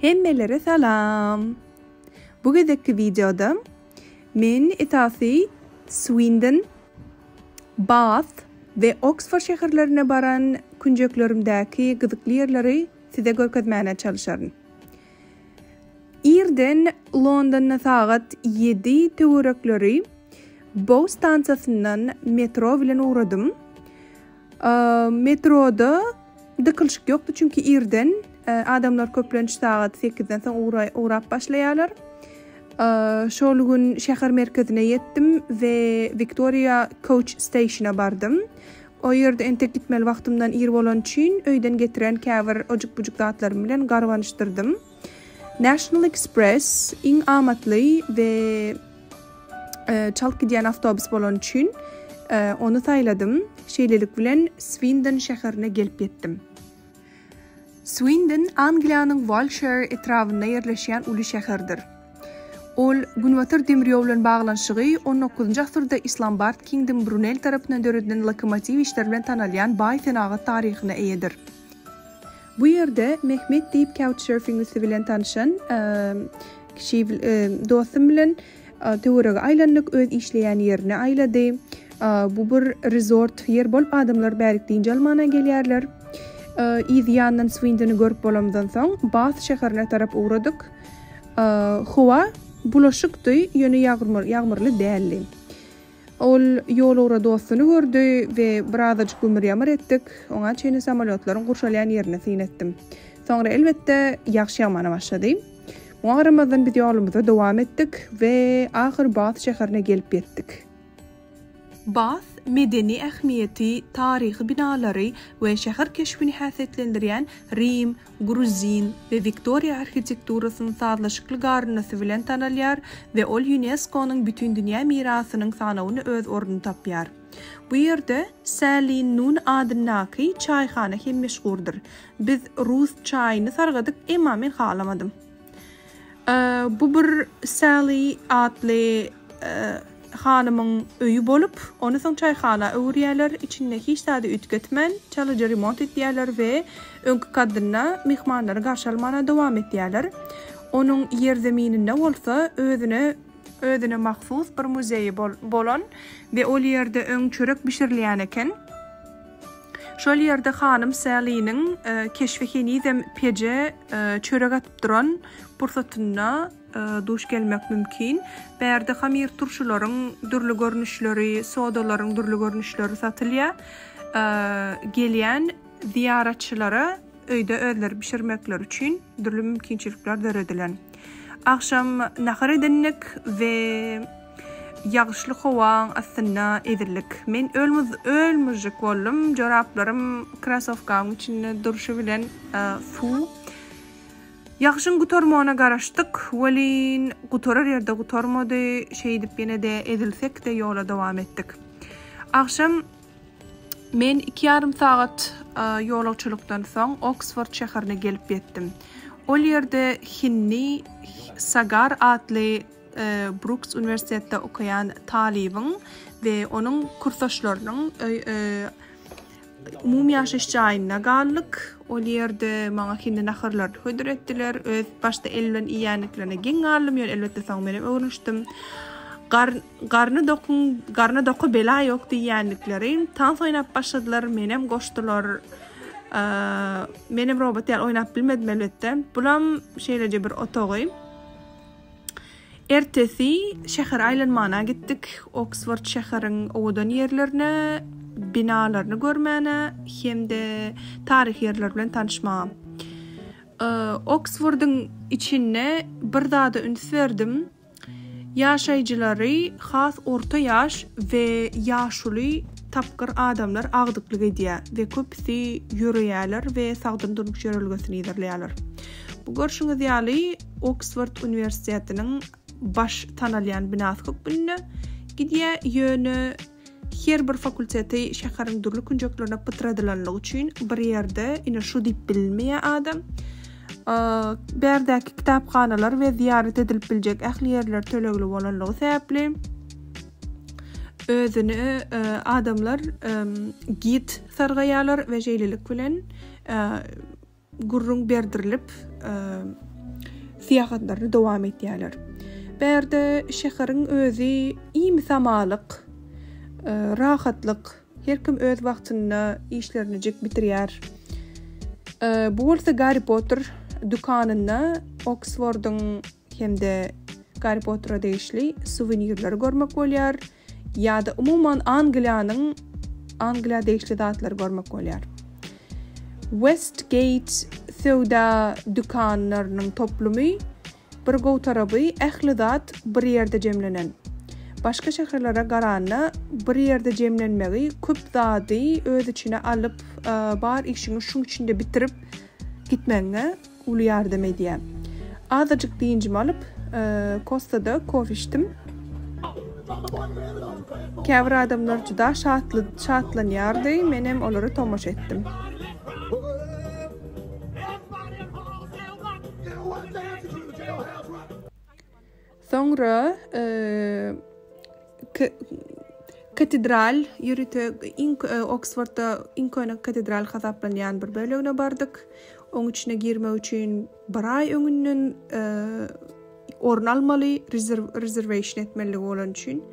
Hemmelere salam! Bu gezekki wideoda men esasy Swindon, Bath we Oksford şäherlerine baran künjeklerimdäki gyzykly ýerleri size görkezmäne çalyşaryn. Irden Londonda sagat ýedi töwerekleri Bow stansiýasyndan metro bilen ugradym. Metroda dykylyşyk ýokdy, çünki irden adamlar köplenç sagat sekizden soň ugrap başlaýarlar. Şol gün şäher merkezine ýetdim we Wiktoriýa Coach Station-a bardym. O ýerde entek gitmeli wagtymdan ir bolany üçin öýden getiren käbir ojuk-bujuk zatlarym bilen garbanyşdyrdym. National Express iň amatly we çalt gidýän awtobus bolany üçin ony saýladym. Şeýlelik bilen Swindon şäherine gelip ýetdim. Swindon Angliýanyň Wiltşire etrabynda ýerleşýän uly şäherdir. Ol Günbatar demir ýol bilen baglanyşygy on dokuzynjy asyrda Islambard Kingdom Brunel tarapyndan döredilen lokomotiw işleri bilen tanalýan baý senagat taryhyna eýedir. Bu ýerde Mehmet diýip couchsurfing üsti bilen tanyşan kişi dostum bilen töwerege aýlandyk, öz işleýän ýerine aýlady. Bu bir resort ýer bolup adamlar bärik dynç almana gelýärler. Yz ýandan Swindony görüp bolamyzdan soň Bath şäherine tarap ugradyk. Howa bulaşykdy, ýöne ýagmyrly däldi. Ol ýolugra dostuny gördi we birazajyk gümür-ýamyr etdik. Oňa çenli samolýotlaryň gurşalýan ýerine syn etdim. Soňra, elbetde, ýagyş ýagmana başlady. Muňa garamazdan biz ýolumyza dowam etdik we ahyr Bath şäherine gelip ýetdik. Bath medeni ähmiýeti, taryhy binalary we şäher keşbini häsiýetlendirýän Rim, gruzin we wiktoriýa arhitekturasynyň sazlaşykly garyndysy bilen tanalýar we ol ÝUNESKO-nyň Bütindünýä mirasynyň sanawynda öz ornuny tapýar. Bu ýerde Sally Nun adyndaky çaýhana hem meşhurdyr. Biz rus çaýyny sargadyk, emma men halamadym. Bu bir Sally atly hanymyň öýi bolup, ony soň çaýhana öwürýärler, içinde hiç zady üýtgetmän, çalaja remont etýärler we öňki kaddynda myhmanlary garşy almana dowam etýärler. Onuň ýerzemininde bolsa özüne özüne mahsus bir muzeýi bolan we ol ýerde öň çörek bişirilýän eken. Şol ýerde hanym Salliniň keşbi henizem peje çörek atyp duran pursatynda duş gelmek mümkin. Bärde hamyr turşularyň dürli görnüşleri, sodalaryň dürli görnüşleri satylýar. Gelýän zyýaratçylara öýde özleri bişirmekleri üçin dürli mümkinçilikler döredilen. Agşam nahar edindik we ýagyşly howaň astynda ezildik. Men öl-myžžyk boldum, joraplarym krasowkamyň içinde durşy bilen suw. Ýagşyň gutarmagyna garaşdyk, welin gutarar ýerde gutarmady, şeýdip ýene-de ezilsek-de ýola dowam etdik. Agşam men iki ýarym sagat ýolagçylykdan soň Oksford şäherine gelip ýetdim. Ol ýerde hindi Sagar atly Bruks uniwersitetde okaýan talybyň we onuň kursdaşlarynyň Umumy ýaşaýyş jaýynda galdyk. Ol ýerde maňa hindi naharlaryny hödür etdiler. Öz başda el bilen iýýändiklerine geň galdym, ýöne elbetde soň menem öwrenişdim. Gar, garny dokuň, garna doka bela ýok diýýändikleri. Tans oýnap başladylar, menem goşdular. Menem robot ýaly oýnap bilmedim elbetde. Bulam şeýleje bir otagy. Ertesi şähere aýlanmana gitdik. Oksford şäheriň owadan ýerlerine, binalaryny görmäne hem-de taryhy ýerler bilen tanyşmaga. Oksfordyň içinde bir zada üns berdim. Ýaşaýjylary has orta ýaş we ýaşuly tapgyr adamlar agdyklyk edýär we köpüsi ýöreýärler we sagdyn durmuş ýörelgesini yzarlaýarlar. Bu görşüňiz ýaly, Oksford uniwersitetiniň baş tanalýan binasy hökmünde gidýär, ýöne her bir fakulteti şäheriň dürli künjeklerine pytradylanlygy üçin bir ýerde ine şu diýip bilinmeýär adam. Bärdäki kitaphanalar we zyýarat edilip biljek ähli ýerler tölegli bolanlygy sebäpli özüne adamlar gid sargaýarlar we şeýlelik bilen gürrüň berdirilip. syýahatlaryny dowam etýärler. Bärde şäheriň özi imisamalyk, rahatlyk, her kim öz wagtynda işlerinijik bitirýär. Bu bolsa Garri Potter dükanynda Oksfordyň hem-de Garri Pottere degişli suwenirleri görmek bolýar. Ýa-da umuman Angliýanyň Angliýa degişli zatlary görmek bolýar. Westgate söwda dükanlarynyň toplumy bir gowy tarapy ähli zat bir ýerde jemlenen. Başga şäherlere garanda bir ýerde jemlenmegi köp zady öz içine alyp bar işiňi şuň içinde bitirip gitmegiňe uly ýardam edýär. Azajyk dynjymy alyp, Kostada kofe içdim. Käbir adamlar juda şatly şatlanýardy, menem olara tomaşa etdim. Soňra katedral, ýörite iň Oksfordda iň köne katedral hasaplanýan bir bölegine bardyk. Oň içine girmek üçin bir aý öňünden orun almaly, reservation etmeligi bolany üçin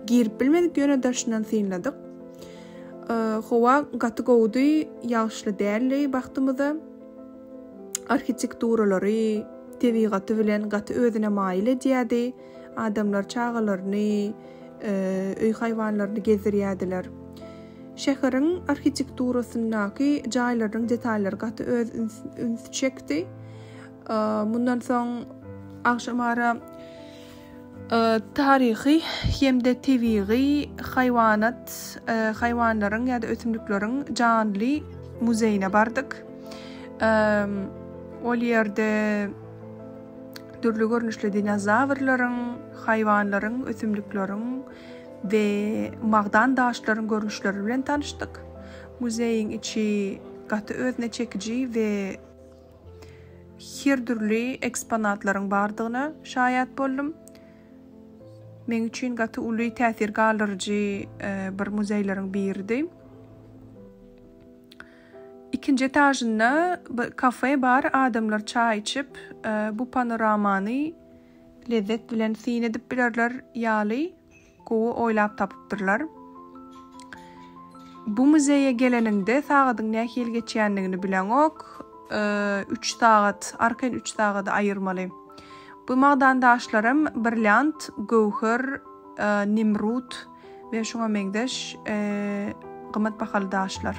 girip bilmedik, ýöne daşyndan synladyk. Howa gaty gowudy, ýagyşly däldi bagtymyza. Arhitekturalary, tebigaty bilen gaty özüne maýyl edýärdi. Adamlar çagalaryny, öý haýwanlaryny gezdirýärdiler. Şäheriň arhitekturasyndaky jaýlarynyň detallary gaty öz ünsi çekdi. Mundan soň agşamara taryhy hem-de tebigy haýwanat, haýwanlaryň ýa-da ösümlikleriň janly muzeýine bardyk. Ol ýerde dürli görnüşli dinozawrlaryň, haýwanlaryň, ösümlikleriň we magdan daşlaryň görnüşleri bilen tanyşdyk. Muzeýiň içi gaty özüne çekiji we her dürli eksponatlaryň bardygyna şaýat boldum. Meň üçin gaty uly täsir galdyryjy bir muzeýleriň biridi. Ikinji etažynda bir kafe bar, adamlar çaý içip, bu panoramany lezzet bilen syn edip bilerler ýaly gowy oýlap tapypdyrlar. Bu muzeýe geleniňde sagadyň nähili geçýändigini bileňok, üç sagat, arkaýyn üç sagady aýyrmaly. Bu magdan daşlaram brilliant, göwher, nimrut, we şuňa meňzeş gymmat bahaly daşlar.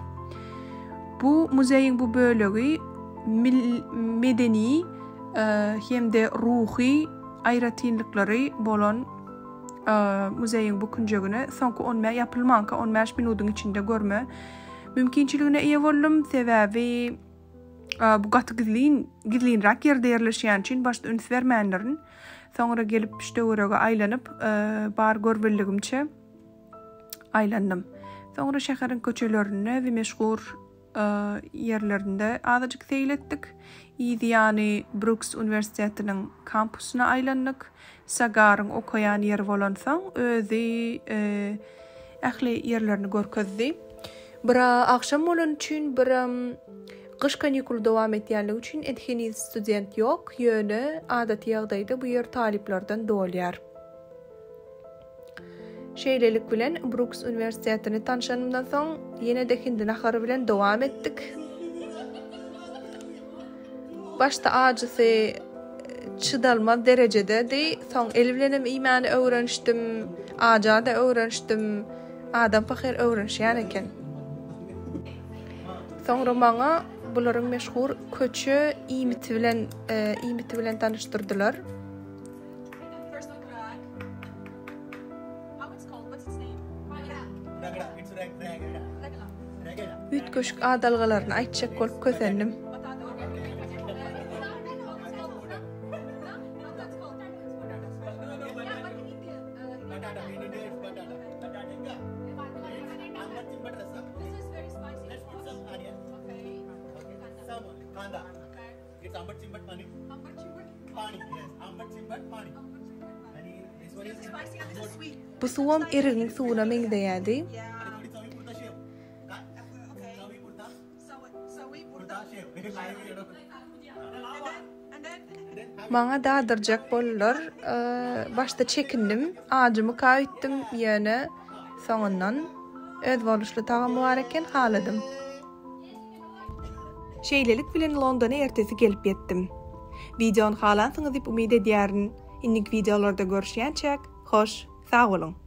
Bu muzeýiň bu bölegi medeni hem-de ruhy aýratynlyklary bolan muzeýiň bu künjegine soňky on bä ýapylmanka on bäş minudyň içinde görme mümkinçiligine eýe boldum. Sebäbi bu gaty gizlin, gizlinräk ýerde ýerleşýäni üçin başda üns bermändirin. Soňra gelip şu töwerege aýlanyp, bar görbildigimçe aýlandym. Soňra şäheriň köçelerinde we meşhur ýerlerinde azajyk seýil etdik. Yz ýany Bruks uniwersitetiniň kampusyna aýlandyk. Sagaryň okaýan ýeri bolansoň, özi ähli ýerlerini görkezdi. Bir-ä agşam bolany üçin, birem gyş kanikuly dowam edýänligi üçin heniz student ýok, ýöne adaty ýagdaýda bu ýer talyplardan dolýar. Şeýlelik bilen, Bruks uniwersitetini tanşanymdan soň, ýene-de hindi nahary bilen dowam etdik. Başda ajysy çydalmaz derejededi, soň el bilenem iýmäni öwrenişdim, aja-da öwrenişdim. Adam pahyr öwrenişýän eken. Soňra maňa bularyň meşhur köçe iýmiti bilen iýmiti bilen tanyşdyrdylar. Üýtgeşik adalgalaryny aýtjak bolup kösendim. Bu suwam erigiň suwuna meňzeýärdi. Maňa dadyrjak boldular. Başda çekindim, ajymyka öýtdüm, ýöne soňundan özboluşly tagamy bar eken, haladym. Şeýlelik bilen Londona ertesi gelip ýetdim. Wideony halansyňyz diýip umyt edýärin. Indiki wideolarda görüşýänçäk, hoş, sag boluň!